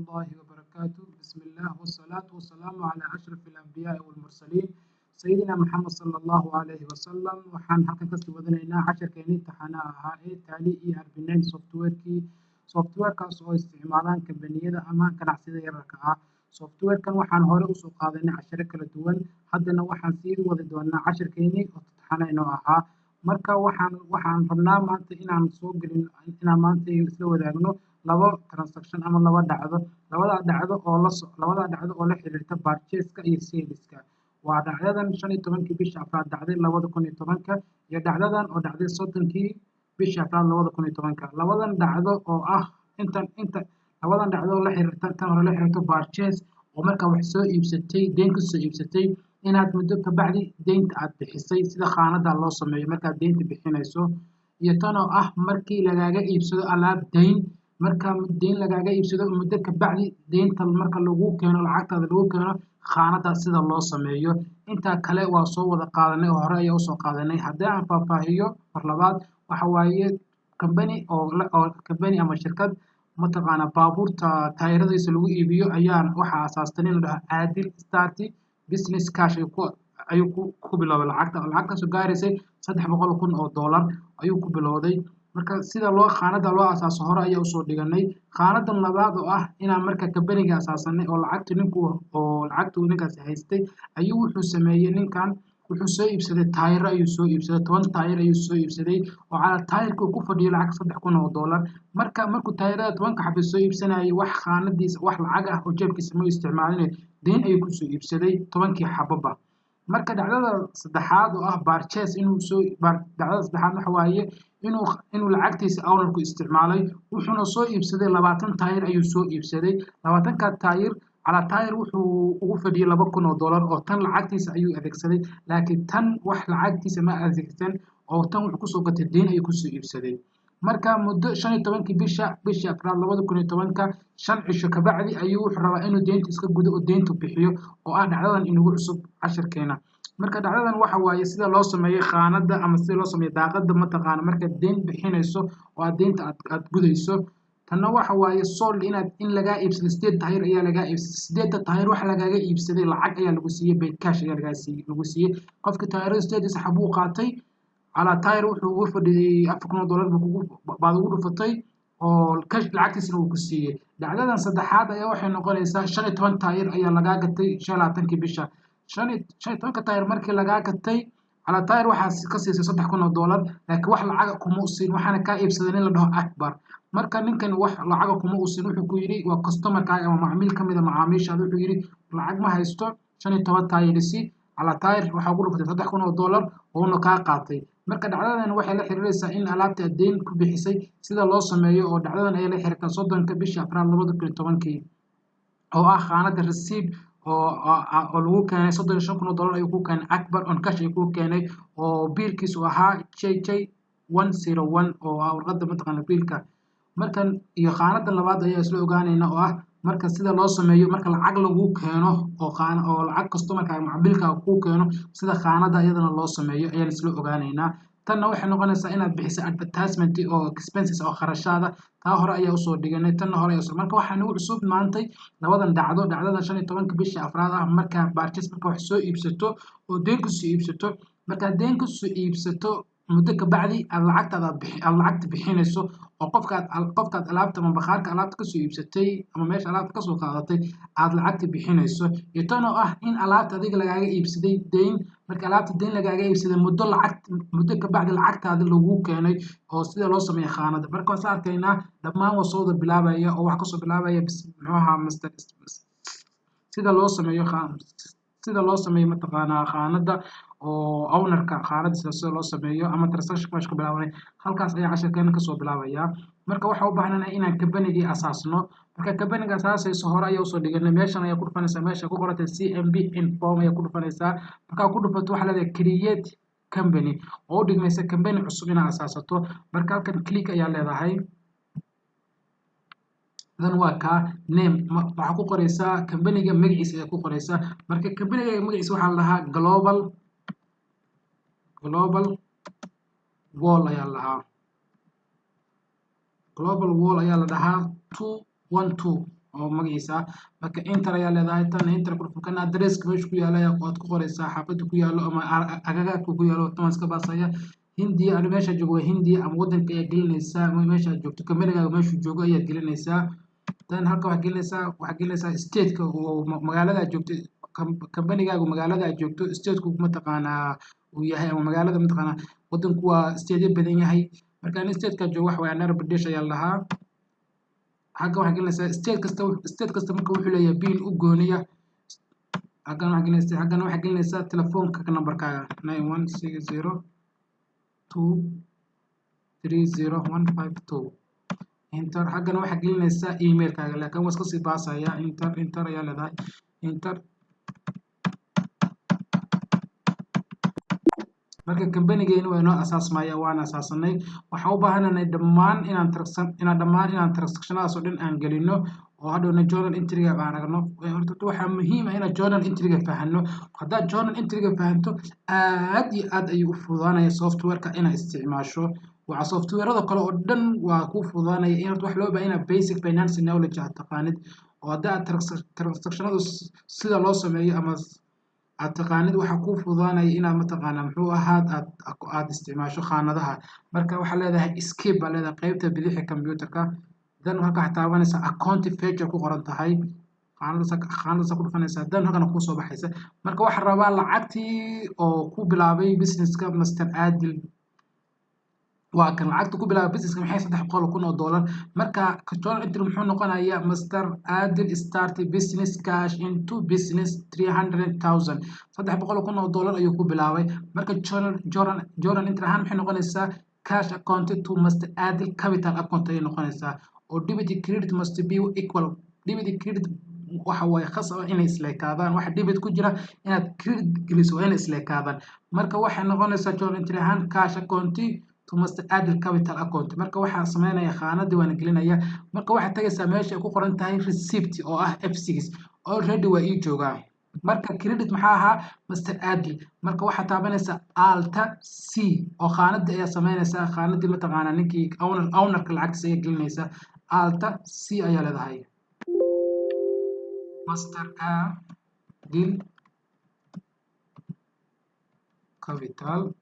الله وبركاته. بسم الله والصلاة والسلام على أشرف الأنبياء والمرسلين، سيدنا محمد صلى الله عليه وسلم. Waxaan halkan kasii wadanaynaa casharkeenii taxanaha ahaa ee Tally ERP 9 softwarekii, softwarekaas oo isticmaalaan kambaniyada ama ganacsiyada yararka ah. Softwarekan waxaan hore usoo qaadanay casharo kala duwan, haddana waxaan sii wadi doonaa casharkeenii oo taxana inoo ahaa. Marka waxaan rabnaa maanta inaan soo gelin, inaan maanta isla wadaagno labo transaction ama laba dhacdo, labada dhacdo oo la xiriirta purchase-ka iyo sales-ka. Waa dhacdadan 15-kii bisha afraad dhacday 2010-ka iyo dhacdadan oo dhacday 30-kii bisha afraad 2010-ka. Labadan dhacdo oo ah intan inta labadan dhacdo oo la xiriirta, tan hore la xiriirto purchase, oo markaa wax soo iibsatay, deyn ka soo iibsatay, inaad muddo kabacdi deynta aad bixisay, sida khaanada loo sameeyo markaad deynta bixinayso, iyo tan oo ah markii lagaaga iibsado alaab deyn, marka deyn lagaaga iibsado, muddo kabacdi deynta marka lagu keeno, lacagtaada lagu keeno, khaanada sida loo sameeyo. Intaa kale waa soo wada qaadanay oo hore ayaa usoo qaadanay. Haddii aan faahfaahiyo mar labaad, waxa waaye company oo company ama shirkad mataqaana baabuurta taayiradiisa lagu iibiyo ayaan waxaa aasaastay nin la dhaho Caadil. Start business cash ayuu ku biloobay lacagta, lacagtaasoo gaaraysay $300,000 ayuu ku bilowday. Marka sida loo khaanada loo asaaso hore ayaa usoo dhiganay. Khaanadan labaad oo ah inaan marka kambaniga asaasanay oo lacagta ninku oo lacagta uu ninkaasi haystay ayuu wuxuu sameeyey, ninkan wuxuu soo iibsaday taayiro ayuu soo iibsaday, 10 taayir ayuu soo iibsaday, oo calaa taayirka uu ku fadhiyo lacag $3,000. Marka markuu taayirada 10-ka xabo soo iibsanayay, wax khaanadiisa, wax lacag ah oo jeebkiisa ma isticmaalin, deyn ayuu kusoo iibsaday 10-kii xababa. Marka dhacdada saddexaad oo ah purchase inuu soo, dhacdada saddexaad waxa waaye inuu lacagtiisa ownerku isticmaalay, wuxuuna soo iibsaday 20 taayir ayuu soo iibsaday. 20-ka taayir calaa taayir wuxuu ugu fadhiyay $2,000, oo tan lacagtiisa ayuu adeegsaday, laakiin tan wax lacagtiisa ma adeegsan, oo tan wuxuu kusoo gatay deyn ayuu kusoo iibsaday. Marka muddo 15-kii bisha afraad 2010-ka, 5 cisho kabacdi, ayuu wuxuu rabaa inuu deynta iska gudo oo deyntu bixiyo, oo ah dhacdadan inagu cusub cashirkeena. Marka dhacdadan waxa waaye sida loo sameeyo khaanada ama sida loo sameeyo daaqada mataqaana markaad deyn bixinayso oo aad deynta aad gudayso. Tanna waxa waaye sold, inaad in lagaa iibsado sideed taayir ayaa lagaa iibsaday. Sideedda taayir waxa lagaaga iibsaday lacag ayaa lagu siiyey, by cash ayaa lagaa siiyey, lagu siiyey. Qofka taayirada sideediisa xabuu qaatay, calaa taayir wuxuu ugu fadhiyey $4,000 buu kugu baad ugu dhufatay, oo cash lacagtiisana uu ku siiyey. Dhacdadan saddexaad ayaa waxay noqonaysaa 15 taayir ayaa lagaa gatay 25-kii bisha. 15-ka taayir markii lagaa gatay, calaa taayir waxaa ka siisay $3,000, laakiin wax lacaga kuma usiin, waxaana kaa iibsaday nin la dhaho Akbar. Marka ninkan wax lacaga kuma usin, wuxuu ku yidhi waa customerkaaga ama macmiil ka mida macaamiishaada, wuxuu yidhi lacag ma haysto, 15 taayirisi. Calaa taayir waxaa ugu dhufatay $3,000, uuna kaa qaatay. Marka dhacdadan waxay la xiriiraysaa in alaabta aad deyn ku bixisay sida loo sameeyo, oo dhacdadan ayay la xiriirtaa 30-ka bisha afraad 2010-kii, oo ah khaanada receipt oo lagu keenay $35,000 ayuu ku keenay Akbar on cash ayuu ku keenay, oo biilkiisu ahaa JJ 101, oo ah warqadda mataqaana biilka. Markan iyo khaanada labaad ayaa isla ogaanayna, oo ah marka sida loo sameeyo marka lacag lagu keeno oo qaana oo lacag customerkaaga, macmiilkaaga kuu keeno, sida khaanada iyadana loo sameeyo ayaan isla ogaanaynaa. Tanna waxay noqonaysaa inaad bixisay advertisement oo expenses oo kharashaada. Taa hore ayaa usoo dhiganay, tanna hore ayaa usoo. Marka waxaa nagu cusub maantay labadan dhacdo: dhacdada 15-ka bisha afraad ah, markaa purchase, marka wax soo iibsato oo deyn kusoo iibsato, markaad deyn kusoo iibsato, muddo kabacdi aad lacagtaada aad bixi aad lacagta bixinayso, oo qofkaad alaabta ama bakhaarka alaabta kasoo iibsatay ama meesha alaabta kasoo qaadatay aad lacagta bixinayso, iyo tan oo ah in alaabta adiga lagaaga iibsaday deyn, marka alaabta deyn lagaaga iibsaday, muddo lacag muddo kabacdi lacagtaada lagu keenay, oo sida loo sameeyo khaanada. Marka waan arkaynaa dhammaan, waa soo wada bilaabaya oo wax kasoo bilaabaya muxuu ahaa master sida loo sameeyo sida loo sameeyo mataqaanaa khaanada oo ownerka khaanada sida loo sameeyo ama transaction meesha ka bilaabanay. Halkaas ayaa casharkeena kasoo bilaabaya. Marka waxaa u baahanahay inaan kambanigii asaasno. Marka kambaniga asaasayso hore ayaa usoo dhiganay. Meeshan ayaa ku dhufanaysaa, meesha ku qorantay CMB inform ayaa ku dhufanaysaa. Markaa ku dhufato, waxaa leedahay create company, oo u dhigmaysa company cusub inaad asaasato. Marka halkan click ayaa leedahay. Dan waa kaa name, waxaa ku qoraysaa kambaniga magaciisa ayaa ku qoraysaa. Marka kambaniga magaciisa waxaa la dhahaa Global Wall ayaa la dhahaa, Global Wall ayaa la dhahaa 212. Oo magaciisa ah. Marka enter ayaa leedahay, tan enter ku dhufan. Kana addresska meesha ku yaala waad ku qoraysaa, xaafadda ku yaalo ama agagaarka ku yaalo. Tan waan iska baasaya. Hindiya, ani meesha joogo waa Hindiya. Ama waddanka ayaa gelinaysaa, ama meesha aad joogto, companygaaga meeshuu joogo ayaad gelinaysaa. Tan halka waxaad gelinaysaa stateka oo magaalada aad joogto, companygaagu magaalada aad joogto, stateku mataqaanaa uu yahay, ama magaalada mataqaanaa. Waddanku waa stateyo badan yahay. Marka ani stateka joogo waxa waaye Andhra Pradesh ayaa la dhahaa. Halkan waxaad gelinaysaa state kasta. State kasta marka wuxuu leeyahay PIN u gooniya. Halkan waxaad gelinaysaa telefoonka numberkaaga, 9160230152, enter. Xaggana waxaad gelinaysaa emailkaaga, laakiin waa iska sii baasaya. Enter, enter ayaa leedahay, enter. Marka companygeeni waa inoo asaasmaya, waan asaasanay. Waxaan u baahananay dhammaan inaan transactionadaas oo dhan aan gelino oo hadhowna journal entryga aan aragno. Horta waxaa muhiim ah inaad journal entryga fahanno. Haddaad journal entryga fahanto, aad iyo aad ayuu u fududaanaya softwareka inaad isticmaasho. Waa softwareada kale oo dhan waa kuu fududaanaya. In horta wax loo baahan inaad basic finance knowledge aad taqaanid, oo hadda aad transactionadu sida loo sameeyo ama aad taqaanid, waxaa kuu fududaanaya inaad mataqaanaa muxuu ahaad aad isticmaasho khaanadaha. Marka waxaa leedahay escape baa leedahay qeybta bidixda computerka. Then halka waxaad taabanaysaa account feature ku qoran tahay, khaanadaas ku dhufanaysaa. Then halkana kuu soo baxaysa. Marka waxaa rabaa lacagtii oo ku bilaabay businesska Master Adil. Waa kan lacagta ku bilaabay businesska, maxay? $300,000. Marka journal entry muxuu noqonayaa? Master Adil start business, cash into business 300,000. $300,000 ayuu ku bilaabay. Marka journal entry ahaan maxay noqonaysaa? Cash account to Master Adil capital account ayay noqonaysaa, oo debit credit must be equal. Debit credit waxa waaye khasab inay isleekaadaan. Waxa debit ku jira inaad credit geliso, waa inay isleekaadaan. Marka waxay noqonaysaa journal entry ahaan cash account to Master Adil capital account. Marka waxaa sameynaya, khaanadii waana gelinaya. Marka waxaad tagaysaa meesha ay ku qoran tahay receipt oo ah F6. Already waa ii joogaa. Marka credit maxaa ahaa? Master Adil. Marka waxaad taabanaysaa Alt C oo khaanadii ayaa sameynaysaa, khaanadii mataqaanaa ninkii ownerka lacagtiisa ayaa gelinaysaa. Alt C ayaa leedahay. Master Adil capital,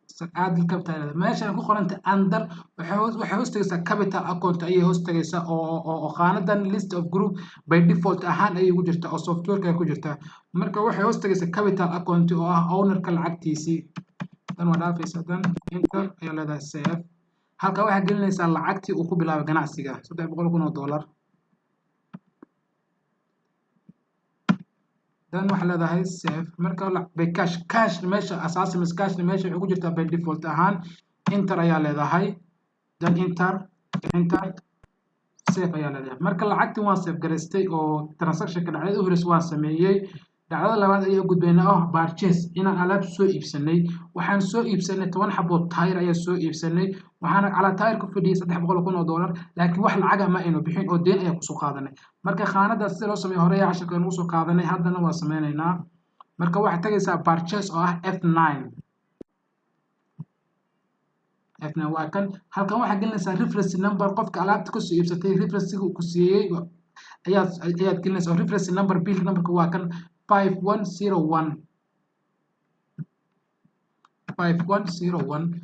Master Adil capital. Meesha ay ku qoranta under waxay hoos tagaysaa capital account ayay hoos tagaysaa, oo khaanadan list of group by default ahaan ayay ugu jirtaa oo softwareka ay ku jirtaa. Marka waxay hoos tagaysaa capital account oo ah ownerka lacagtiisii. Dan waa dhaafaysaa, dan enter ayaa leedahay, save. Halka waxaa gelinaysaa lacagtii uu ku bilaabay ganacsiga, $300,000. Dan waxaa leedahay save. Marka by cash, cash meesha asaasi cash meesha waxay ku jirtaa by default ahaan. Enter ayaa leedahay, dan enter, enter, save ayaa leedahay. Marka lacagtii waan save garaystay oo transactionka dhacdada u horeysa waan sameeyey. Dhacdada labaad ayaa gudbayna, oh, purchase, inaan alaab soo iibsanay. Waxaan soo iibsanay 10 xabood tire ayaa soo iibsanay. Waxaana calaa tire ku fadhiyay $300,000, laakiin wax lacaga ma aynu bixin oo deen ayaa kusoo qaadanay. Marka khaanadaas sida loo sameeyo hore ayaa casharka nagu soo qaadanay, haddana waa sameynaynaa. Marka waxaad tagaysaa purchase oo ah F9. F9 waa kan. Halkan waxaad gelinaysaa reference number. Qofka alaabta kasoo iibsatay referencega uu ku siiyey ayaad gelinaysaa, oo reference number, bill numberka waa kan, 5101, 5101,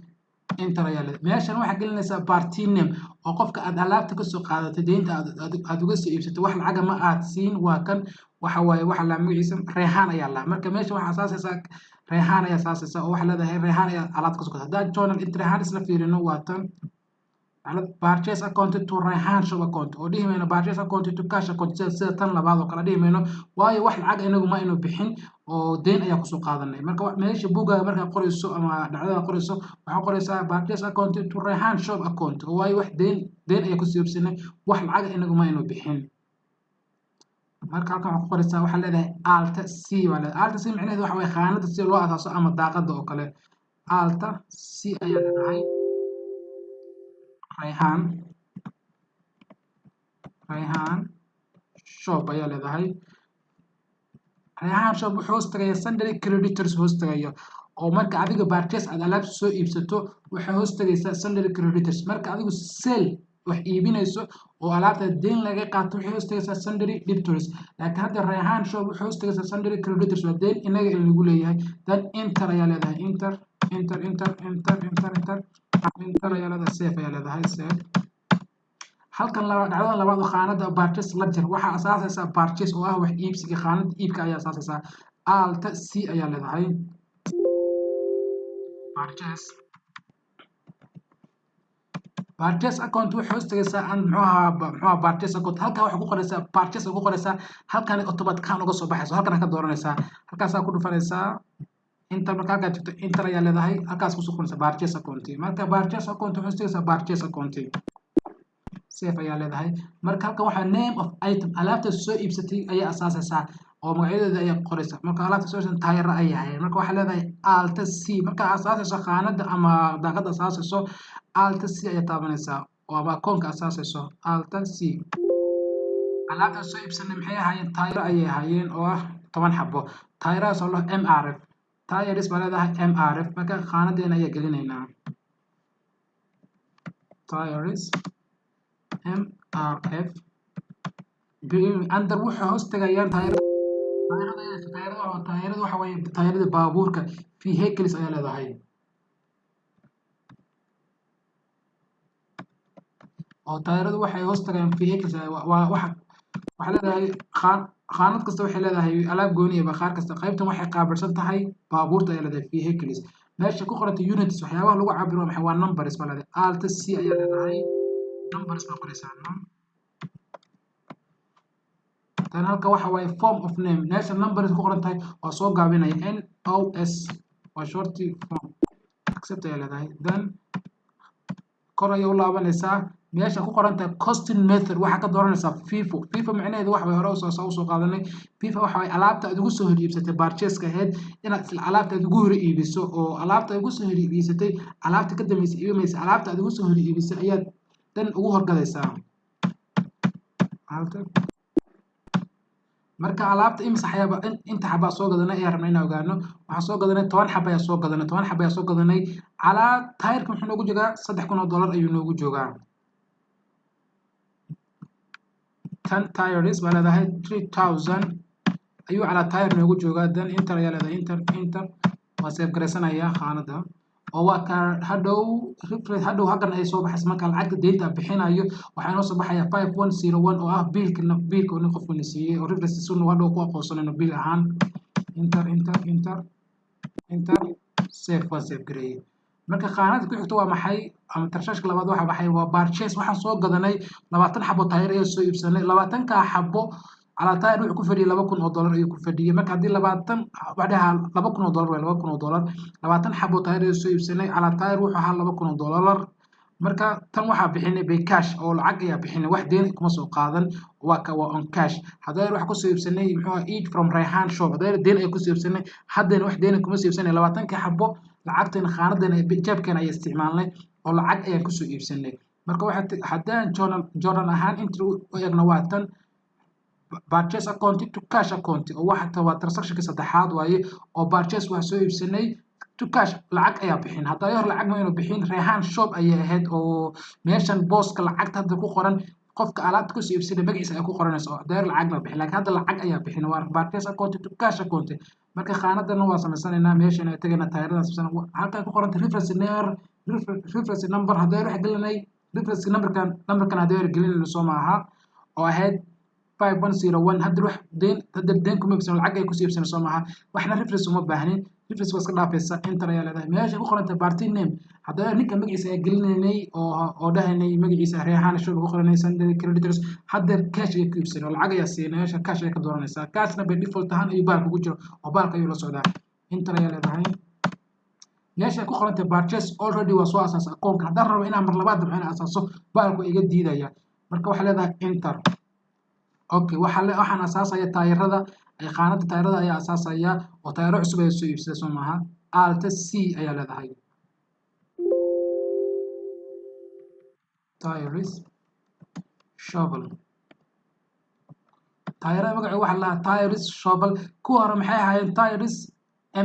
enter ayaa leedahay. Meeshan waxaad gelinaysaa party name oo qofka aad alaabta kasoo qaadatay, deynta aad uga soo iibsatay, wax lacaga ma aad siin. Waa kan, waxa waaye waxa la magaciisa Reehaan ayaa lahaa. Marka meesha waxaa asaasaysaa Reehaan ayaa asaasaysaa, oo waxaa leedahay Reehaan ayaa alaabta kasoo qaadatay. Haddaan journal entry ahaan isla fiirino, waa tan: purchase account to Reehaan shop account, oo dhihi mayno purchase account to cash account sida tan labaad oo kale dhihi mayno, waayo wax lacag inagu ma aynu bixin oo deyn ayaa kusoo qaadanay. Marka meesha buugaaga markaa qorayso ama dhacdada qorayso, waxaa qoraysaa purchase account to Reehaan shop account, oo waayo wax deyn ayaa kusoo iibsanay, wax lacag inagu ma aynu bixin. Marka halkan waxaa ku qoraysaa, waxaa leedahay Alt C baa leedahay. Alt C micnaheedu waxa waye khaanada sida loo asaaso ama daaqada oo kale. Alt C ayaa leedahay. Rayhaan, Rayhaan shop ayaa leedahay. Rayhaan shop wuxuu hoos tagaya sundry creditors hoos tagaya, oo marka adiga purchase aad alaab soo iibsato, waxay hoos tagaysaa sundry creditors. Marka adigu sale wax iibinayso oo alaabta deyn laga qaato, waxay hoos tagaysaa sundry debtors. Laakiin hadda Rehan Shop waxay hoos tagaysaa sundry creditors, waa deyn inaga in lagu leeyahay. Then enter ayaa leedahay, enter, enter, enter, enter, enter, enter, enter ayaa leedahay, save ayaa leedahay, save. Halkan laba dhacdada labaad oo khaanada purchase ledger waxaa asaasaysaa purchase oo ah wax iibsiga, khaanada iibka ayaa asaasaysaa. Alt C ayaa leedahay. Purchase account waxay hoos tagaysaa an muxuu ahaa purchase account. Halkan waxay ku qoraysaa purchase ku qoraysaa, halkan automatic ahaan uga soo baxayso. Halkan ka dooranaysaa, halkaasaa ku dhufanaysaa enter. Marka halkaa tagto, enter ayaa leedahay, halkaas kusoo qoraysaa purchase account. Marka purchase account waxay hoos tagaysaa purchase account, save ayaa leedahay. Marka halkan waxaa name of item, alaabta soo iibsatay ayaa asaasaysaa oo magacyadeeda ayaa qoraysa. Marka alaabta soo iibsatay taayara ay ahaayeen. Marka waxaa leedahay Alt C. Marka asaasayso khaanada ama daaqada asaasayso, Alt C ayaa taabanaysaa oo ama akoonka asaasayso, Alt C. Alaabta soo iibsanay maxay ahaayeen? Taayaro ayay ahaayeen oo ah 10 xabo. Taayaradaas oo leh MRF tires baa leedahay, MRF. Marka khaanadeena ayaa gelinaynaa tires MRF. Under waxay hoos tagayaan taayarada. Taayarada waxa waaye taayarada baabuurka, vehicles ayaa leedahay. Oo taayaradu waxay hoos tagayaan vehicles. Waa waxa waxay leedahay khaanad kasta waxay leedahay alaab gooni ah. Qaar kasta qaybtan waxay qaabilsan tahay baabuurta ayaa leedahay, vehicles. Meesha ku qoranta units, waxyaabaha lagu cabiro maxay? Waa numbers baa leedahay. Alt C ayaa leedahay, numbers baa qoraysaa num. Tan halka waxa waaye form of name. Meesha numbers ku qoran tahay waa soo gaabinaya, NOS waa short form. Accept ayaa leedahay. Then kor ayay u laabanaysaa. Meesha ku qoran tahay costing method waxaa ka dooranaysaa FIFO. FIFO macnaheedu waxa way hore usoo qaadanay. FIFO waxa way alaabta aad ugu soo hor iibsatay purchase-ka ahayd inaad isla alaabta aad ugu hor iibiso, oo alaabta aad ugu soo hor iibsatay alaabta ka dambaysa iibimaysa. Alaabta aad ugu soo hor iibisay ayaad dan ugu horgadaysaa. Marka alaabta imisa xayaaba inta xabaa soo gadanay ayaa rabnay inaan ogaano. Waxaan soo gadanay 10 xaba ayaa soo gadanay, 10 xaba ayaa soo gadanay. Calaa taayirka muxuu noogu joogaa? $3,000 ayuu noogu joogaa. 10 tires baa leedahay, 3000 ayuu calaa tire noogu joogaa. Then enter ayaa leedahay, enter, enter. Waa save garaysanayaa khaanada oo waa ka hadhow reference, hadhow halkan ay soo baxaysa. Marka lacagta deynta bixinayo waxaa inoo soo baxaya 5101 oo ah biilka nin qofku na siiyey oo reference sunu hadhow ku aqoonsanayno biil ahaan. Enter, enter, enter, enter, save. Waa save gareeyey. Marka khaanada ku xigto waa maxay? Ama tarshashka labaad waxa maxay? Waa purchase. Waxaan soo gadanay 20 xabo taayir ayaa soo iibsanay. 20-kaa xabo calaa taayir wuxuu ku fadhiyay $2,000 ayuu ku fadhiyay. Marka haddii 20 waxaa $2,000 waa $2,000. 20 xabo taayir ayaa soo iibsanay, calaa taayir wuxuu ahaa $2,000. Marka tan waxaa bixinay by cash oo lacag ayaa bixinay, wax deen kuma soo qaadan. Waa ka waa on cash. Haddana waxa kusoo iibsanay muxuu ahaa? Each from Rayhan Shop. Haddana deen ay kusoo iibsanay, haddana wax deen kuma soo iibsanay. 20-kii xabo lacagteena khaanadeena jeebkeena ayaa isticmaalnay oo lacag ayaan kusoo iibsanay. Marka waxa haddaan journal ahaan inta u eegno, waa tan purchase account to cash account oo waxa waa transactionka saddexaad waaye oo purchase waa soo iibsanay, to cash lacag ayaa bixin. Hadda hor lacag maynu bixin, Rehan Shop ayay ahayd oo meeshan booska lacagta hadda ku qoran qofka alaabta kusoo iibsanay magaciisa ay ku qoranayso oo deer lacag ma bixin, laakiin hadda lacag ayaa bixin. Waa purchase account to cash account. Marka khaanadana waa samaysanaynaa, meeshan ay tagaynaa, taayirada samaysanaa. Halkan ku qoranta reference number, reference number hadda waxa gelinay reference numberkan hadda gelinayno soo maaha oo ahayd 5101. Hadda wax deen, hadda deen kuma iibsano, lacag ay kusoo iibsano soo maaha. Waxna reference uma baahnin, reference waa iska dhaafaysa. Enter ayaa leedahay. Meesha ku qoranta party name, haddaba ninka magaciisa ayaa gelinaynay oo dhahaynay magaciisa Reexaan Shop ku qoranay, sundry creditors. Hadda cash ayay ku iibsanay oo lacag ayaa siinay. Meesha cash ayay ka dooranaysaa. Cashna by default ahaan ayuu baalka ku jiro oo baalka ayuu la socdaa. Enter ayaa leedahay. Meesha ku qorantay purchase already waa soo asaasay akoonka. Haddaan rabo inaan mar labaad damco inaan asaaso, baalku iga diidaya. Marka waxaa leedahay enter. Okay, waxaan asaasaya taayirada. Khaanada taayirada ayaa asaasaya oo taayiro cusub ayaa soo iibsaday soo maaha. Alt C ayaa leedahay. Tires shovel, taayirada magacooda waxaa lahaa tires shovel. Kuwa hore maxay ahaayeen? Tires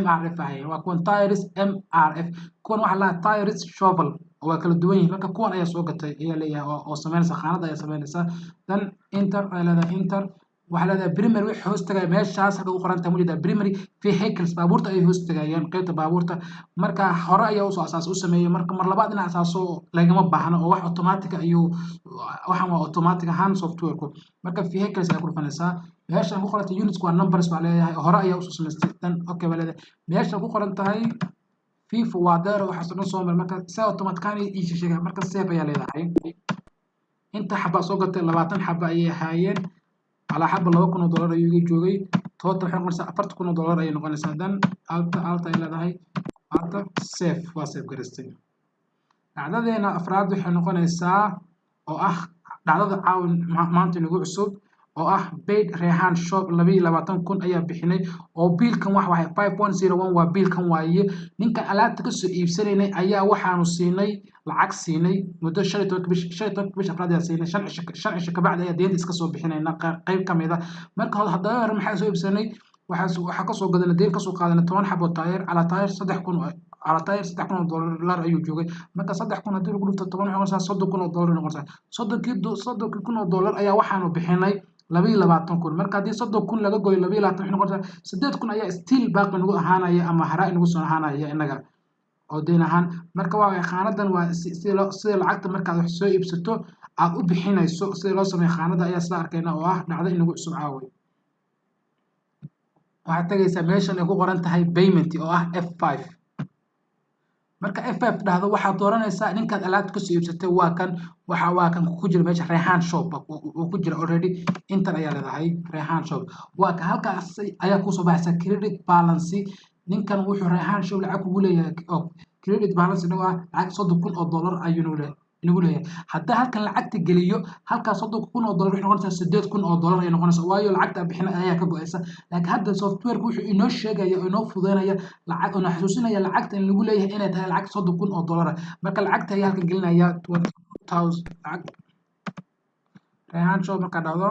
MRF ahaayeen. Waa kuwan tires MRF. Kuwan waxaa lahaa tires shovel. Oo waa kala duwan yihiin. Marka kuwan ayaa soo gatay ayaa leeyahay oo sameynaysa khaanada ayaa sameynaysa. Then enter ayaa leedahay. Enter waxaa leedahay. Primary wixii hoos tagaya meeshaas halka ku qoran tahay mujida primary vehicles, baabuurta ayay hoos tagayaan, qaybta baabuurta. Marka hore ayaa usoo asaas u sameeyey. Marka mar labaad in asaaso lagama baahno oo wax automatic ayuu, waxaan waa automatic ahaan softwareku. Marka vehicles ayaa ku dhufanaysaa. Meeshan ku qoran tahay units waa numbers baa leeyahay, hore ayaa usoo samaystay. Then okay baa leedahay. Meesha ku qoran tahay FIFO waa deero, waxaas oo dhan soo maray. Marka si automatic ii sheegay. Marka save ayaa leedahay. Inta xaba soo gatay 20 xaba ayay ahaayeen. Calaa xaba $2,000 ayuu iga joogay. Total waxay noqonaysaa $40,000 ayay noqonaysaa. Then alt ay leedahay, alt, save, waa save garaystay. Dhacdadeena afraad waxay noqonaysaa oo ah dhacdada caawin maanta inagu cusub oo ah paid Rehan Shop. 22,000 ayaa bixinay oo biilkan wax waxay 5101 waa biilkan waaye. Ninka alaabta kasoo iibsanaynay ayaa waxaanu siinay lacag, siinay muddo 15-ka bish, 15-ka bish afraad ayaa siinay. 5 cisho, 5 cisho kabacdi ayaa deynta iska soo bixinayna qayb ka mid a. Marka haddaba hore maxaa soo iibsanay? Waxaa kasoo gadanay, deyn kasoo qaadanay 10 xabo taayir. Calaa taayir 3,000, calaa taayir $3,000 ayuu joogay. Marka 3,000 haddii lagu dhufto 10, waxay noqonaysaa $30,000 noqonaysaa. 30,000 ayaa waxaanu bixinay 22,000. Marka haddii 30,000 laga gooyo 22, waxay noqonaysaa 8,000 ayaa still baaqi nagu ahaanaya ama haraa nagu soo ahaanaya innaga oo deyn ahaan. Marka waa khaanadan, waa sida lacagta markaad wax soo iibsato aad u bixinayso, sida loo sameeyo khaanada ayaa isla arkayna oo ah dhacdo inagu cusub caaway. Waxaad tagaysaa meeshan ay ku qoran tahay payment oo ah F5. Marka F5 dhahdo, waxaad dooranaysaa ninkaad alaabta kasoo iibsatay. Waa kan, waxa waa kan ku jira meesha, Rehan Shop uu ku jira already. Enter ayaa leedahay. Rehan Shop waa ka halkaas ayaa kusoo baxaysa. Credit balance, ninkan wuxuu Rehan Shop lacag kugu leeyahay oo credit balance inagu ah lacag $30,000 ayuu inagu leeyahay. Haddii halkan lacagta geliyo, halkaas $30,000 waxay noqonaysaa $8,000 ayay noqonaysaa, waayo lacagta bixina ayaa ka go-aysa. Laakiin hadda softwareka wuxuu inoo sheegaya oo inoo fududeynaya lacag oo xasuusinaya lacagta in lagu leeyahay inay tahay lacag $30,000 ah. Marka lacagta ayaa halkan gelinaya, 22,000 lacag Rehan Shop. Markaa dhahdo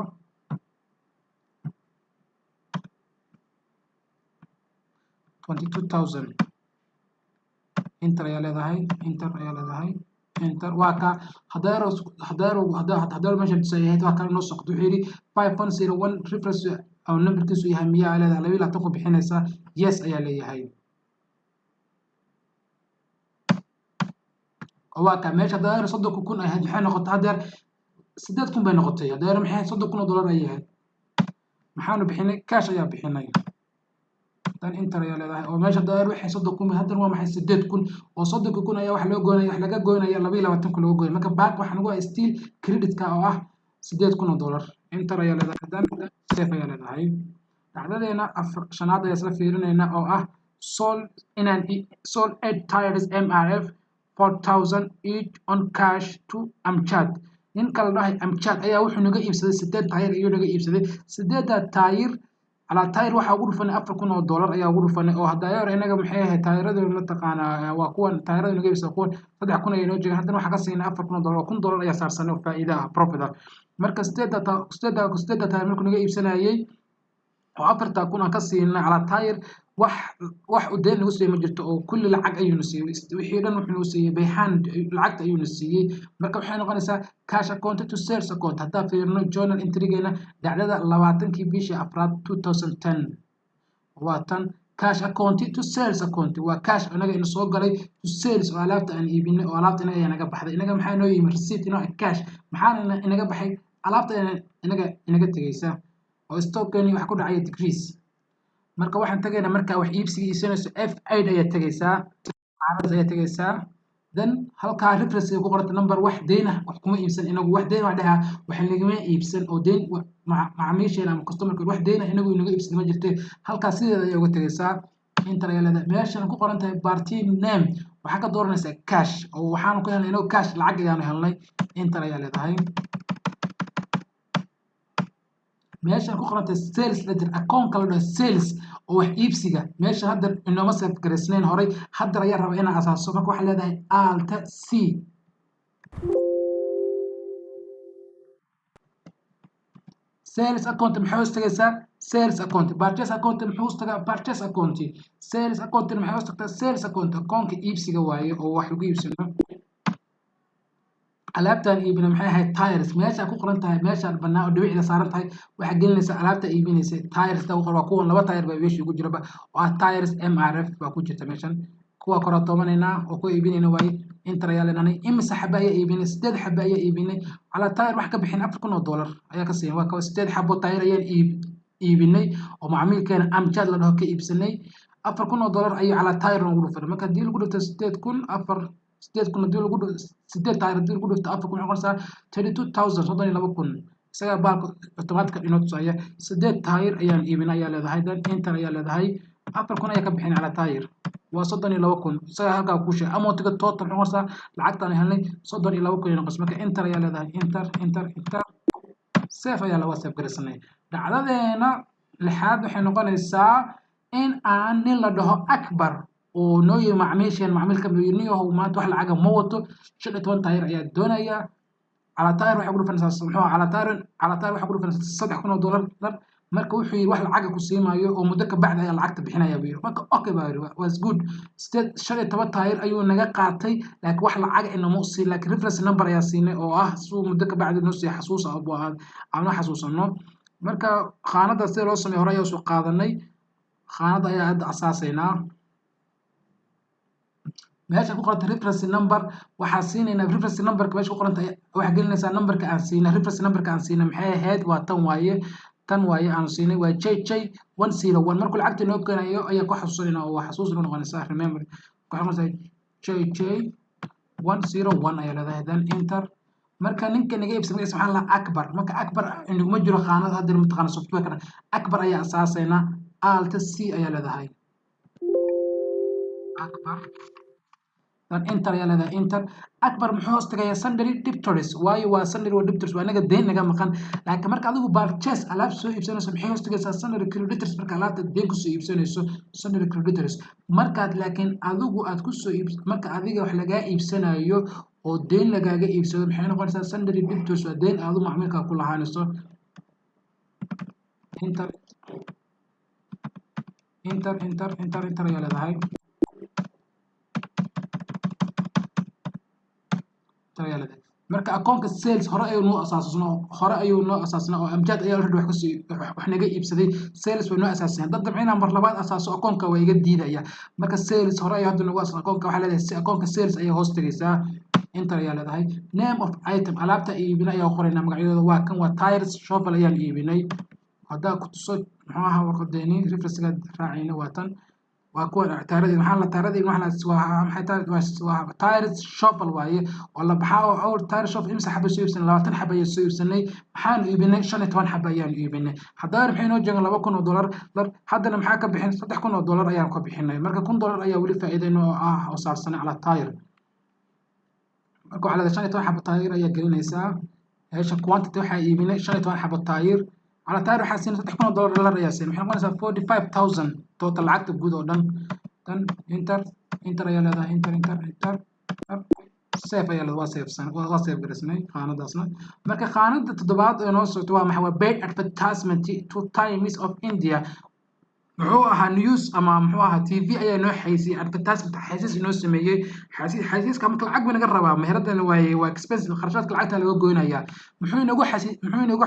22,000, enter ayaa leedahay, enter ayaa leedahay, enter. Waa ka hadeero hadeero hadeero meesha tusay waa kan inoo socdo. Wuxuu yidhi 5101 reference oo numberkiisu yahay miyaa leedahay 22 ku bixinaysaa? Yes ayaa leeyahay. Oo waa ka meesha hadeero 30,000 ahayd maxay noqotay? Hadeer 8,000 bay noqotay. Hadeero maxay ahayd? $30,000 ayay ahayd. Maxaanu bixinay? Cash ayaa bixinay. Tan enter ayaa leedahay. Oo meesha hadeer waxay 30,000, haddana waa maxay? 8,000. Oo 30,000 ayaa wax loo goynaya, wax laga goynaya 22,000 laga goynaya. Marka back waxaa nagu ah still creditka oo ah $8,000. Enter ayaa leedahay, haddana save ayaa leedahay. Dhacdadeena afar shanaad ayaa isla fiirinayna oo ah sold inaan sold eight tires MRF 4000 each on cash to Amjad. Ninka la dhahay Amjad ayaa wuxuu naga iibsaday sideed taayir ayuu naga iibsaday. Sideedda taayir calaa taayir waxaa ugu dhufanay $4,000 ayaa ugu dhufanay. Oo hadda inaga maxay ahayd taayiradu mataqaanaa? Waa kuwan taayiradu naga iibsaday, kuwan 3,000 ayay noo joogaan. Haddana waxaa ka siinay $4,000 oo $1,000 ayaa saarsanay oo faa'iido ah, profit ah. Marka sideedda taayir markuu naga iibsanayay oo 4,000 aan ka siinay calaa taayir, wax u deen nagu siiyey ma jirto oo kulli lacag ayuuna siiyey. Wixii dhan wuxuu nagu siiyey by hand, lacagta ayuuna siiyey. Marka waxay noqonaysaa cash account to sales account. Haddaa fiirino journal entrygeena, dhacdada 20-kii bishii afraad 2010, waa tan: cash account to sales account. Waa cash inaga ina soo galay to sales oo alaabta aan iibinay oo alaabta inaga ayaa naga baxday. Inaga maxaa inoo yimi? Receipt inoo cash. Maxaana inaga baxay? Alaabta inaga tegaysa oo stockkeeni waxa ku dhacaya decrease. Marka waxaan tagaynaa, markaa wax iibsiga iibsanayso, F8 ayaa tegaysaa, calaamadaas ayaa tegaysaa. Then halkaa reference ku qoranta number. Wax deyn ah wax kuma iibsan inagu. Wax deyn wax dhahaa wax nagama iibsan oo deyn macaamiisheena ama customerka wax deyn ah inagu inaga iibsan ma jirte. Halkaa sideeda ayaa uga tegaysaa. Enter ayaa leedahay. Meeshan ku qoran tahay party name waxaa ka dooranaysaa cash oo waxaanu ku helnay inagu cash, lacag ayaanu helnay. Enter ayaa leedahay. Meeshan ku qorantay sales ledger, account kala dhaho sales oo wax iibsiga, meesha hadda inooma save garaysnayn horay, hadda ayaa raba inaan asaaso. Marka waxaa leedahay alt C. Sales account maxay hoos tagaysaa? Sales account. Purchase account muxuu hoos tagaa? Purchase account. Sales account maxay hoos tagtaa? Sales account. Accountka iibsiga waaye oo wax lagu iibsano. Alaabtaan iibinay maxay ahayd? Tires. Meesha ku qoran tahay, meeshaan bannaan oo dhibicda saaran tahay, waxaa gelinaysaa alaabta iibinaysay. Tires ta waa kuwan, laba tire baa meesha ugu jiraba oo ah tires MRF baa ku jirta meeshan. Kuwa kora toobanaynaa oo ku iibinayna waaye. Enter ayaa leenahay. Imise xaba ayaa iibinay? Sideed xaba ayaa iibinay. Calaa tire wax ka bixin $4,000 ayaa ka siiyan. Waa kawa, sideed xabo tire ayaan iibinay oo macmiilkeena Amjad la dhaho ka iibsanay. $4,000 ayuu calaa tire noogu dhufan. Marka haddii lagu dhufto 8,000, afar 8,000 haddii lagu dhufto, sideed tire haddii lagu dhufto 4,000, waxay noqonaysaa 32,000, 32,000. Isagaa baalka automatic inoo tusaya. Sideed tire ayaan iibinay ayaa leedahay, then enter ayaa leedahay. 4,000 ayaa ka bixin calaa tire, waa 32,000. Isagaa halkaa kuu sheegay amountiga total. Muxuu noqonaysaa lacagtaan helnay? 32,000 ay noqonaysa. Marka enter ayaa leedahay, enter, enter, enter, save ayaa laga save garaysanay. Dhacdadeena lixaad waxay noqonaysaa in aan nin la dhaho Akbar oo noo yimi macmiisheen, macmiilka niyahow maanta wax lacaga ma wato, 15 taayir ayaa doonaya. Calaa taayir waxay ku dhufanaysaa, muxuu calaa taayir waxay ku dhufanaysaa $3,000. Marka wuxuu yidhi wax lacaga ku siimaayo oo muddo ka bacdi ayaa lacagta bixinaya buu yidhi. Marka okay baa yidhi, was good. Sideed 15 taayir ayuu naga qaatay, laakiin wax lacaga inama siin, laakiin reference number ayaa siinay oo ah suu muddo ka bacdi noo siiya xasuus ah buu ahaa aan xasuusano. Marka khaanada sida loo sameeyo hore ayaa soo qaadanay. Khaanada ayaa hadda asaasaynaa. Meesha ku qoranta reference number waxaa siinaynaa reference numberka. Meesha ku qoranta waxaa gelinaysaa numberka aan siinay. Reference numberka aan siinay maxay ahayd? Waa tan waaye, tan waaye aanu siinay, waa JJ 101. Markuu lacagta inoo keenayo ayaa ku xasuusanayna oo waa xasuus inoo noqonaysaa, remember ku noqonaysaa. JJ 101 ayaa leedahay, then enter. Marka ninka naga iibsan magaciisa maxaa la? Akbar. Marka Akbar inaguma jiro khaanada hadda mataqaana software. Akbar ayaa asaasaynaa. Alt C ayaa leedahay, Akbar, then enter ayaa leedahay, enter. Akbar muxuu hoos tagayaa? Sundry debtors waayo, waa sundry, waa debtors, waa inaga deyn naga maqan. Laakiin marka adigu purchase alaab soo iibsanayso, maxay hoos tagaysaa? Sundry creditors. Marka alaabta deyn kusoo iibsanayso, sundry creditors. Markaad laakiin adigu aad kusoo iib, marka adiga wax lagaa iibsanayo oo deyn lagaaga iibsado, maxay noqonaysaa? Sundry debtors, waa deyn aad u macmiilka ku lahaanayso. Enter, enter, enter, enter, enter ayaa leedahay, enter ayaa leedahay. Marka akoonka sales hore ayuu noo asaasnaa oo Amjaad ayaa already wax kasii wax naga iibsaday. Sales way noo asaaseen. Dad dabcan mar labaad asaaso akoonka waa iga diidaya. Marka sales hore ayuu hadda nagu asaasnaa. Akoonka waxaa leedahay si akoonka sales ayaa hoos tegaysaa. Enter ayaa leedahay. Name of item, alaabta iibinay ayaa qoraynaa magacyadooda. Waa kan, waa tires shovel ayaan iibinay. Haddaa ku tuso muxuu ahaa warqadeeni referencega raacayna, waa tan, waa kuwa taaradii. Maxaa la taaradii? Maxaa waa maxay tahay? Waa tires shovel waaye oo la baxaa oo awr tire shovel. Imisa xaba soo iibsanay? 20 xaba ayaan soo iibsanay. Maxaanu iibinay? 15 xaba ayaan iibinay. Haddana maxay noo joogaan? $2,000. Haddana maxaa ka bixin? $3,000 ayaan ka bixinay. Marka $1,000 ayaa weli faa'iidayno oo ah oo saarsanay calaa tire. Marka waxaa leedahay 15 xaba tire ayaa gelinaysaa meesha. Quantity waxaa iibinay 15 xaba tire. Calaa tire waxaa siinay $3,000 ayaa siinay. Waxay noqonaysaa 45,000 total lacagta guud oo dhan. Tan enter, enter ayaa leedahay, enter, enter, enter, save ayaa leedahay. Waa savesan, waa save garaysnay khaanadaasna. Marka khaanada toddobaad ee noo socto waa maxay? Waa paid advertisement to Times of India. Muxuu ahaa news ama muxuu ahaa TV ayaa noo xaysiiyey, advertisement, xaysiis inoo sameeyey. Xaysiiska marka lacag buu naga rabaa meheradana waaye, waa expensive, kharashaadka lacagta laga goynayaa. Muxuu inagu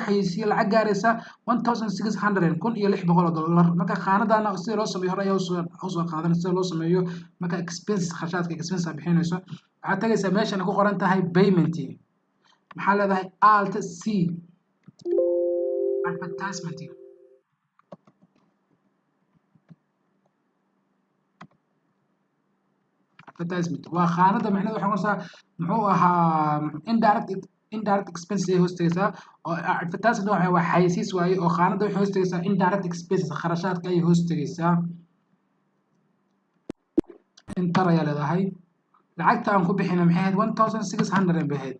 xaysiiyey? Lacag gaaraysa 1600, $1,600. Marka khaanadana sida loo sameeyo hore ayaa usoo qaadan sida loo sameeyo. Marka expenses, kharashaadka expense aad bixinayso, waxaad tagaysaa meeshan ku qoran tahay payment. Maxaa leedahay? Alt C, advertisement. Advertisement waa khaanada macnaheedu waxay noqonaysaa muxuu ahaa indirect expenses ay hoos tegaysaa oo advertisement waxa waa xayeysiis waaye oo khaanada waxay hoos tegaysaa indirect expenses, kharashaadka ayay hoos tegaysaa. Enter ayaa leedahay. Lacagta aan ku bixinay maxay ahayd? 1600 bay ahayd.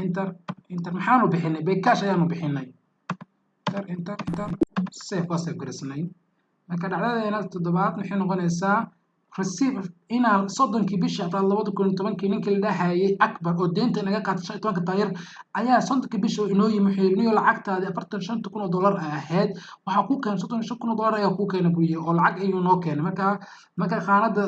Enter, enter. Maxaanu bixinay? By cash ayaanu bixinay. Enter, enter, enter, save. Waa save garaysanay. Marka dhacdadeena toddobaad maxay noqonaysaa? Receive inaan 30-kii bishii afraad 2010-kii ninkii la dhahayay Akbar oo deynta naga qaatay 15-ka taayir ayaa 30-kii bisha inoo yimi. Wuxuu yidhi, "Niyo, lacagtaadii $45,000 ay ahayd waxaa kuu keenay $35,000 ayaa kuu keenay," buu yidhi, oo lacag ayuu noo keenay. Marka qaanada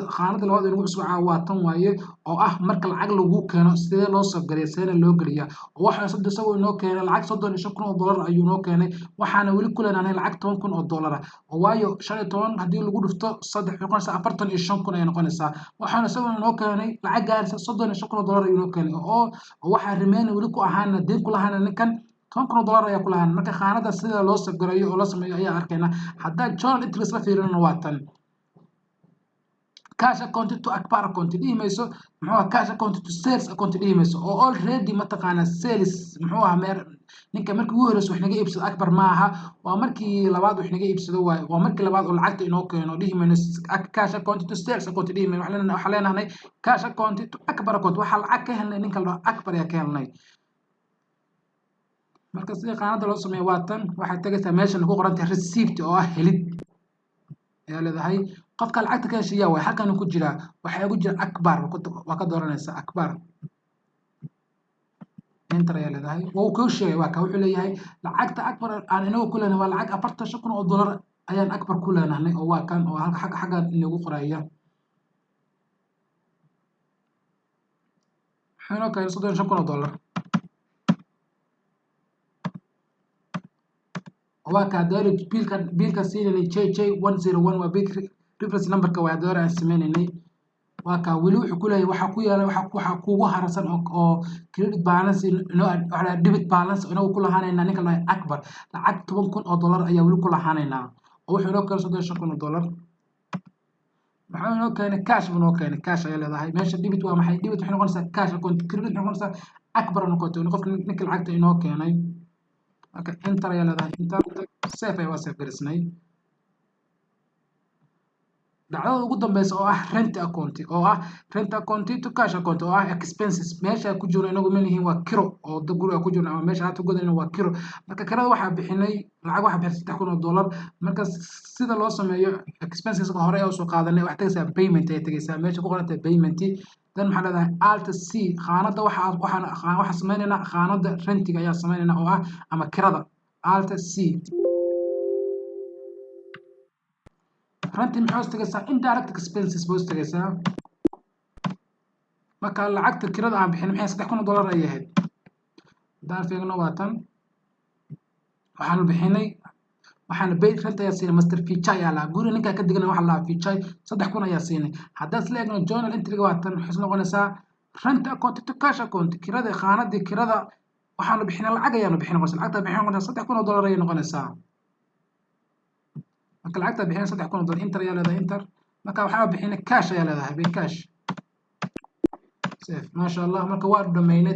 labaad ee nagu cusub waa tan waaye, oo ah marka lacag lagu keeno sidee loo soo galiya, sideena loo geliyaa. Oo waxa saddex isagoo inoo keenay lacag $35,000 ayuu noo keenay, waxaana weli ku leenahay lacag $10,000 ah, oo waayo 15 haddii lagu dhufto saddex waxay noqonaysaa 45,000 ayay noqonaysaa. Waxaana isagoo inoo keenay lacag gaaraysa $35,000 ayuu inoo keenay, oo waxaa remaining weli ku ahaana deyn ku lahaana ninkan $10,000 ayaa ku lahaana. Marka khaanada sida loo save gareeyo oo la sameeyo ayaa arkaynaa. Haddaan journal entries la fiirinana, waa tan: cash account to Akbar account dhihi mayso, muxuu ahaa, cash account to sales account dhihi mayso, oo already mataqaanaa sales muxuu ahaa meer. Ninka markii ugu horeysa wax naga iibsado Akbar ma aha, waa markii labaad wax naga iibsado waaye, waa markii labaad oo lacagta inoo keeno. Dhihi mayno cash account to sales account dhihi mayno. Waxaan leenahay cash account to Akbar account. Waxaa lacag ka helnay ninka la dhaho Akbar ayaa ka helnay. Marka sida qaanada loo sameeyo waa tan: waxaad tegaysaa meeshan ku qoran tahay receipt, oo ah helid ayaa leedahay. Qofka lacagta ka heshiiya waay halkan ku jiraa, waxaa ugu jira Akbar, waa ka dooranaysaa Akbar, enter ayaa leedahay. Waa uu kuu sheegay, waa ka wuxuu leeyahay lacagta Akbar aan inagu ku leenahay waa lacag $45,000 ayaan Akbar ku leenahay, oo waa kan oo halka xagga xaggan inagu qoraya. Muxuu inoo keenay? $35,000. Waa kaa doori biilka siinaynay JJ 101, waa biilka reference numberka, waa doori aan sameynaynay. Waa kaa weli wuxuu ku leeyahay waxaa ku yaala waxaa kugu harsan oo credit balance inoo, waxaa debit balance inagu ku lahaanaynaa ninka la Akbar lacag $10,000 ayaa weli ku lahaanaynaa, oo wuxuu inoo keenay $35,000. Maxaa inoo keenay? Cash buu inoo keenay. Cash ayaa leedahay meesha. Debit waa maxay? Debit waxay noqonaysaa cash account, credit waxay noqonaysaa Akbar noqotay qofka ninka lacagta inoo keenay. Marka enter ayaa leedahay, enter, save ayaa, waa save garisnay. Dhacdada ugu dambeysa oo ah rent account, oo ah rent account to cash account, oo ah expenses. Meesha ku jirno inagu ma lihiin, waa kiro oo dad guriga ku jirno ama meesha hadda godayna waa kiro. Marka kirada waxaa bixinay lacag, waxaa bixinay $3,000. Marka sida loo sameeyo expenses hore ayaa usoo qaadanay. Waxaad tegaysaa payment ayay tegaysaa, meesha ku qoran tahay payment. Dan maxaa leedahay? Alt C. Khaanada waxaa sameynaynaa khaanada rentiga ayaa sameynaynaa, oo ah ama kirada. Alt C, renti maxay hoos tagaysaa? Indirect expenses bay hoos tagaysaa. Marka lacagta kirada aan bixin maxay? $3,000 ayay ahayd. Haddaan fiirno, waa tan. Waxaanu bixinay, waxaana paid rent ayaa siinay Master Fichai ayaa lahaa guriga ninkaa ka deganay, waxaa lahaa Fichai, 3,000 ayaa siinay. Haddaan isla eegno journal entryga, waa tan, waxay noqonaysaa rent account to cash account. Kirada, khaanadii kirada waxaanu bixinay lacag ayaanu bixin noqonaysaa, lacagta bixin noqonaysaa $3,000 ayay noqonaysaa. Marka lacagta bixinay $3,000, enter ayaa leedahay, enter. Marka waxaa bixinay cash ayaa leedahay, pay cash, save. Maasha Allah. Marka waa dhameynay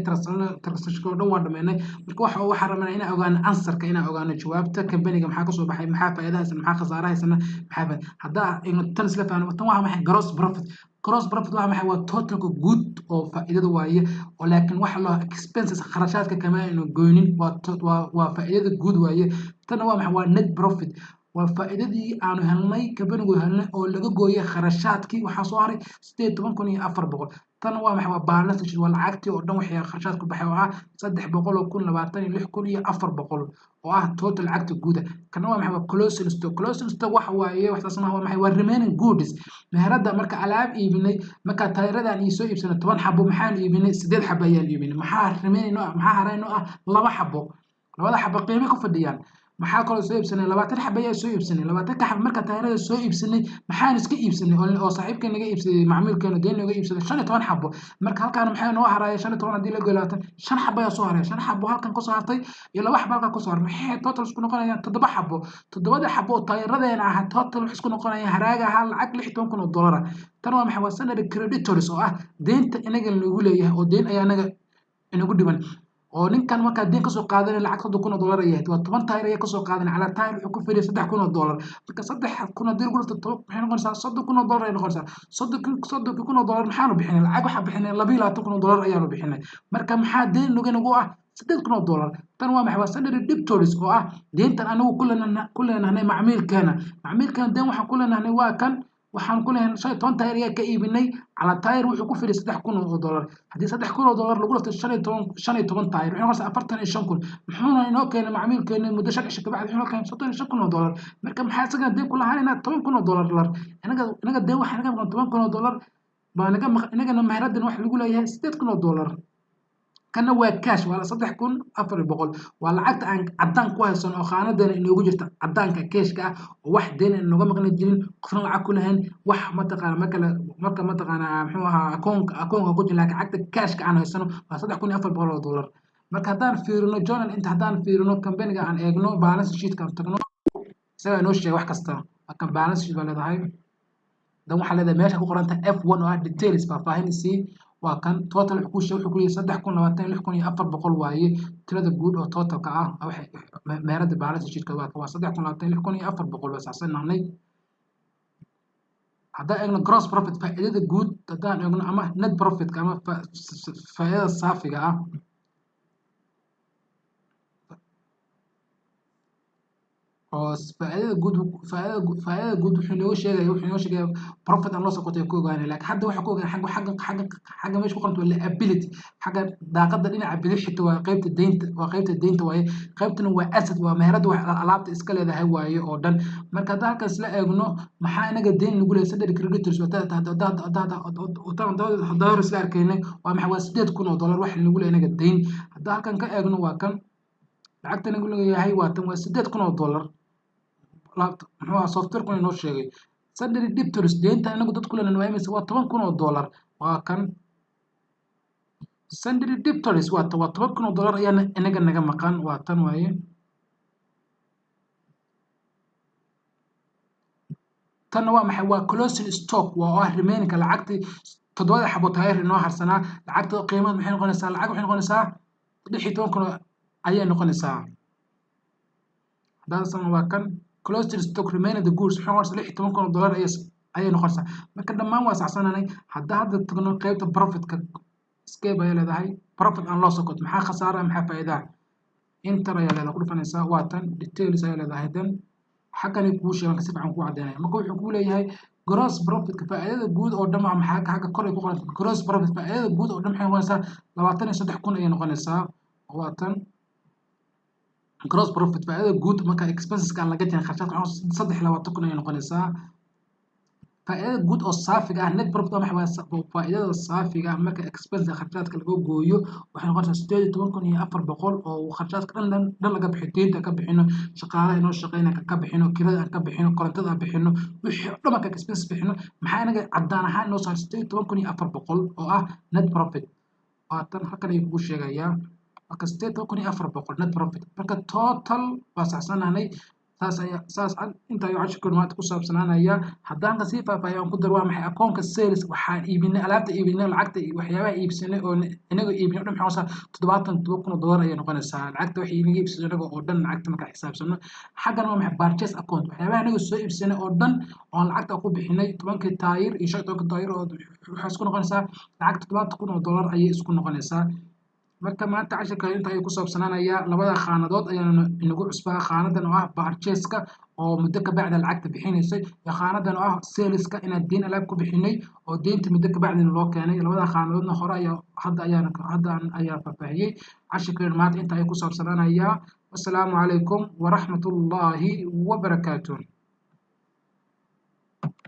transaction oo dhan, waa dhameynay. Marka waxaan rabnaa inaan ogaano answerka, inaan ogaano jawaabta companyga. Maxaa kasoo baxay? Maxaa faa'iido haysana? Maxaa khasaare haysana? Maxaa faa'iido? Haddaa aynu tan isla fahanno, tan waa maxay? Gross profit. Gross profit waa maxay? Waa totalka guud oo faa'iidada waaye, oo laakiin waxa loo expenses, kharashaadka kama aynu goynin, waa faa'iidada guud waaye. Tan waa maxay? Waa net profit, waa faa'iidadii aanu helnay, companygu helnay, oo laga gooyay kharashaadkii. Waxaa soo haray 18,400. Tan waa maxay? Waa balance sheet, waa lacagtii oo dhan waxay kharashaad ku baxay, oo ah 300,000, 26,400, oo ah total lacagta guuda. Kana waa maxay? Waa closing stock. Closing stock waxa waaye waxtaas maaha. Waa maxay? Waa remaining goods meherada. Marka alaab iibinay, marka taayiradan iyo soo iibsanay 10 xabo, maxaan iibinay? Sideed xabo ayaan iibinay. Maxaa remaining noo ah? Maxaa haray noo ah? Laba xabo. Labada xabo qiime ku fadhiyaan. Maxaa kaloo soo iibsanay? 20 xabo ayaa soo iibsanay. 20-ka xabo marka taayirada soo iibsanay, maxaan iska iibsanay oo saaxiibkeen naga iibsaday, macmiilkeena deen nooga iibsaday? 15 xabo. Marka halkaan maxay noo haraya? 15 haddii la gooyo 20, shan xabo ayaa soo haraya. Shan xabo halkan kusoo hartay iyo laba xabo halkan kusoo haray, maxay total isku noqonayaan? Toddoba xabo. Toddobada xabo oo taayiradeena ahaa total waxay isku noqonayaan haraaga ahaa lacag $16,000 ah. Tan waa maxay? Waa sundry creditors, oo ah deynta inaga lagu leeyahay, oo deyn ayaa inaga inagu dhiman, oo ninkan markaa deen kasoo qaadanay lacag $30,000 ay ahayd. Waa 10 taayir ayaa kasoo qaadanay. Calaa taayir wuxuu ku fadhiyay $3,000. Marka 3,000 haddii lagu dhufto 10, maxay noqonaysaa? $30,000 ay noqonaysaa. $30,000 maxaanu bixinay? Lacag waxaa bixinay $22,000 ayaanu bixinay. Marka maxaa deen nagu ah? $8,000. Tan waa maxay? Waa sundry debtors, oo ah deyntan anagu ku leenahnay macmiilkeena. Macmiilkeena deen waxaan ku leenahnay waa kan. Waxaan ku leeyahay 15 taayir ayaa ka iibinay. Cala taayir wuxuu ku fidhay $3,000. Haddii $3,000 lagu dhafto 15 taayir, waxay noqonaysaa 45,000. Muxuuna inoo keenay macmiilkeena muddo 5 cisho kabacdi? Wuxuu inoo keenay $35,000. Marka maxaa isagana deen ku lahaanaynaa? $10,000. Inaga deen waxaa naga maqan $10,000 baa naga maqan. Inagana meheradan waxa lagu leeyahay $8,000. Kana waa cash, waa 3,400. Waa lacagta aan caddaan ku haysan oo khaanadana inoogu jirta, caddaanka cashka ah, oo wax deen aan inooga maqni jirin, qofna lacag ku lahayn, wax mataqaana markale marka mataqaana muxuu ahaa akoonka ku jira, laakiin lacagta cashka aan haysano waa $3,400. Marka haddaan fiirino journal inta, haddaan fiirino companyga, aan eegno balance sheetka, aan tagno, isagaa inoo sheegay wax kasta. Waa kan, balance sheet baa leedahay. Dan waxaa leedahay meesha ku qoranta F1 oo ah details, faahfaahin sii. Waa kan total. Wuxuu ku sheegay, wuxuu ku leeyahay 3,026,400 waaye tirada guud oo totalka ah. Waxay meerada balance sheetka waa 326,400, waa saxsan nahnay. Haddaan eegno gross profit, faa'iidada guud haddaan eegno, ama net profitka ama faa'iidada saafiga ah, oo faa'iidada guud wuxuu inoo sheegaya profit and loss account ay ku ogaanay. Laakiin hadda waxa ku ogaanay xagga meesha ku qoranta waa liability. Xagga daaqada dhinaca bidix xigta waa qaybta deynta, waa qaybta deynta waaye. Qaybtana waa asset, waa meherada wax alaabta iska leedahay waaye oo dhan. Marka haddaan halkaas la eegno, maxaa inaga deyn lagu leeyahay? Sundry creditors haddaan hore isla arkaynay waa maxay? Waa $8,000 wax lagu leeyahay inaga deyn. Haddaan halkan ka eegno, waa kan lacagta nagu leeyahay, waa tan, waa $8,000. Muxuu ahaa software kun inoo sheegay? Sundry debtors, deynta inagu dad ku leenahay waa imisa? Waa $10,000. Waa kan sundry debtors, waa $10,000 ayaana inaga naga maqan, waa tan waaye. Tanna waa maxay? Waa closing stock, waa oo ah remainingka lacagtii toddobada xabo taayir inoo harsanaa. Lacagta qiimada maxay noqonaysaa? Lacag waxay noqonaysaa 16,000 ayay noqonaysaa. Haddaan san waa kan closing stock remaining the goods, waxay noqonaysaa $16,000 ayay noqonaysaa. Marka dhammaan waa saxsananay. Hadda tagno qaybta profitka, escape ayay leedahay, profit and loss account, maxaa khasaara, maxaa faa'iidaa? Enter ayaa leedahay, ku dhufanaysaa. Waa tan, details ayaa leedahay. Dan xaggani kuu sheegan, si fiican kuu caddeynaya. Marka wuxuu kuu leeyahay gross profitka, faa'iidada guud oo dhan, waa maxaa xagga kor ay ku qoran? Gross profit, faa'iidada guud oo dhan, maxay noqonaysaa? 23,000 ayay noqonaysaa. Waa tan gross profit, faa'iidada guud marka expenseska aan laga jarin kharashaadka, 23,000 ayay noqonaysaa. Faa'iidada guud oo saafiga ah, net profit, waa maxay? Waa faa'iidada saafiga ah marka expense, kharashaadka laga gooyo, waxay noqonaysaa 18,400, oo kharashaadka dhan dhan dhan laga bixiyo, deynta ka bixino, shaqaalaha inoo shaqeynaya ka bixino, kirada aan ka bixino, korontada aan bixino, wixii oo dhan marka expense bixino, maxaa inaga caddaan ahaan inoo saaray? 18,400 oo ah net profit. Waa tan, halkan ayuu kugu sheegayaa. Marka 18,400 net profit. Marka total waa saxsanaanay. Saas ayaa saas inta ayuu cashirkoon maanta ku saabsanaanaya. Haddaan ka sii faahfaahiyo aan ku daro, waa maxay? Akoonka sales, waxaan iibinay, alaabta iibinay, lacagta waxyaabaha iibsanay oo inaga iibinay o dhan maxay noqonaysaa? $77,000 ayay noqonaysaa lacagta waxay inaga iibsanay inaga oo dhan, lacagta markaa xisaabsano. Xaggan waa maxay? Purchase account, waxyaabaha inaga soo iibsanay oo dhan oo lacagta ku bixinay, 10kii taayir iyo 15ka taayir, oo waxay isku noqonaysaa lacag $70,000 ayay isku noqonaysaa. Marka maanta cashirka inta ayuu ku saabsanaanayaa. Labada khaanadood ayaana inagu cusbaa: khaanadan oo ah purchase-ka oo muddo ka bacda lacagta bixinaysay, iyo khaanadan oo ah saleska, inaan deyn alaab ku bixinay oo deynta muddo ka bacdina loo keenay. Labada khaanadoodna hore ayaa hadda ayaan hadda ayaa faahfaahiyey. Cashirkeenu maanta inta ayuu ku saabsanaanayaa. Wassalaamu calaykum waraxmatullaahi wabarakaatuh.